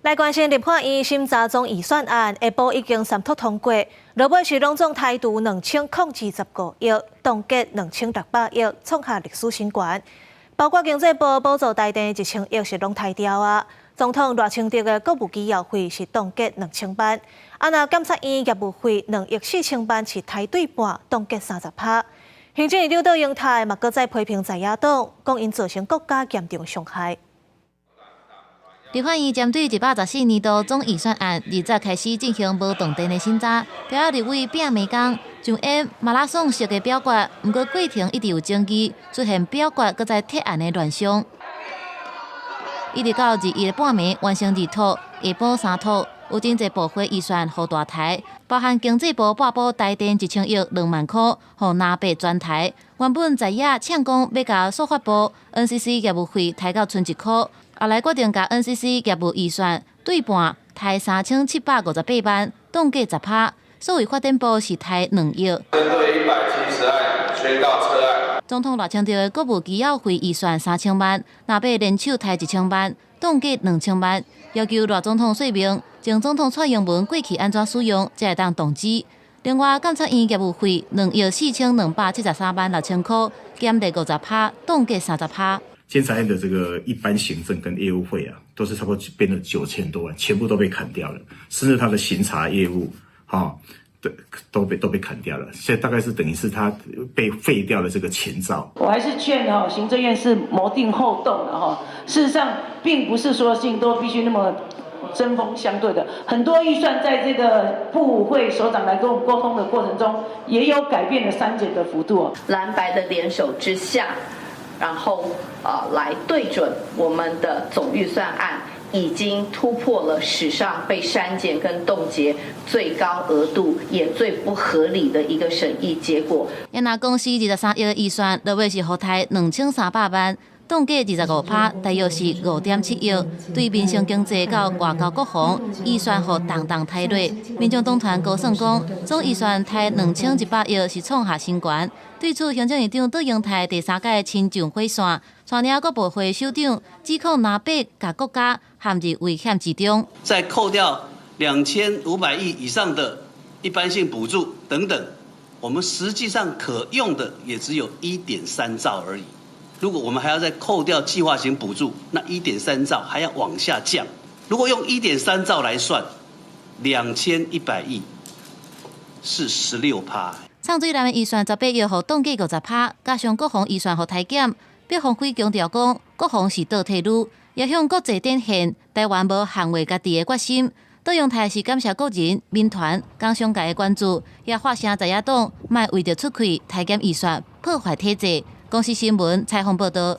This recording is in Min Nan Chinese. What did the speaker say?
來關心立法院審查總預算案，下晡已經三讀通過，落尾是攏總台除2025億，凍結2600億，創下歷史新高。包括經濟部補助台電1000億是攏刣掉啊。總統賴清德的國務機要費是凍結2000萬，啊若監察院業務費2億4千萬是刣對半，凍結30%。行政院長卓榮泰嘛，閣再批評在野黨，講𪜶造成國家嚴重傷害。立法院針對114年度總預算案，二早開始進行無斷電的審查。除了立委拚罵工，上演馬拉松式的表決，毋過過程一直有爭議，出現表決閣再撤案的亂象。一直到21半暝完成二讀，下晡三讀，有真濟部會預算予大刣，包含經濟部撥補台電1000億2萬箍，予藍白全刣。原本在野嗆講欲共數發部 NCC 業務費刣到賰一箍。後來決定共 NCC 業務預算對半刣3758萬，凍結10%。數位發展部是刣2億。針對170案宣告撤案。總統賴清德的國務機要費預算3000萬，藍白聯手刣1000萬，凍結2000萬，要求賴總統說明前總統蔡英文過去按怎使用，才會當動支。另外，監察院業務費2億4273萬6千箍，減了50%，凍結30%。監察院的這個一般行政跟業務費啊，都是差不多變了9000多萬，全部都被砍掉了，甚至他的巡查業務，哈，對，都被砍掉了。現在大概是等於是他被廢掉了這個前兆。我還是勸哈行政院是謀定後動的哈，事實上並不是說事情都必須那麼針鋒相對的，很多預算在這個部會首長來跟我們溝通的過程中，也有改變了刪減的幅度。藍白的聯手之下，然後來對準我們的總預算案，已經突破了史上被刪減跟凍結最高額度，也最不合理的一個審議結果。若公司23億的預算，落尾是予刣2300萬，凍結25%，大約是5.7億。對民生經濟到外交國防預算，予重重刣落。民眾黨團高算講，總預算刣2100億是創下新高。對此，行政院長卓榮泰第三屆親上火線，帶領各部會首長指控藍白共國家陷入危險之中。再扣掉2500億以上的一般性補助等等，我們實際上可用的也只有1.3兆而已。如果我們還要再扣掉計劃型補助，那一點三兆還要往下降。如果用一點三兆來算，2100億是16%。藏水南的預算18億，予凍結50%，加上國防預算予刣減。畢鴻輝強調講，國防是倒退嚕，也向國際展現台灣無捍衛家己的決心。卓榮泰是感謝國人、民團、工商界的關注，也發聲在野黨，莫為著出氣刣減預算，破壞體制。公視新聞採訪報道。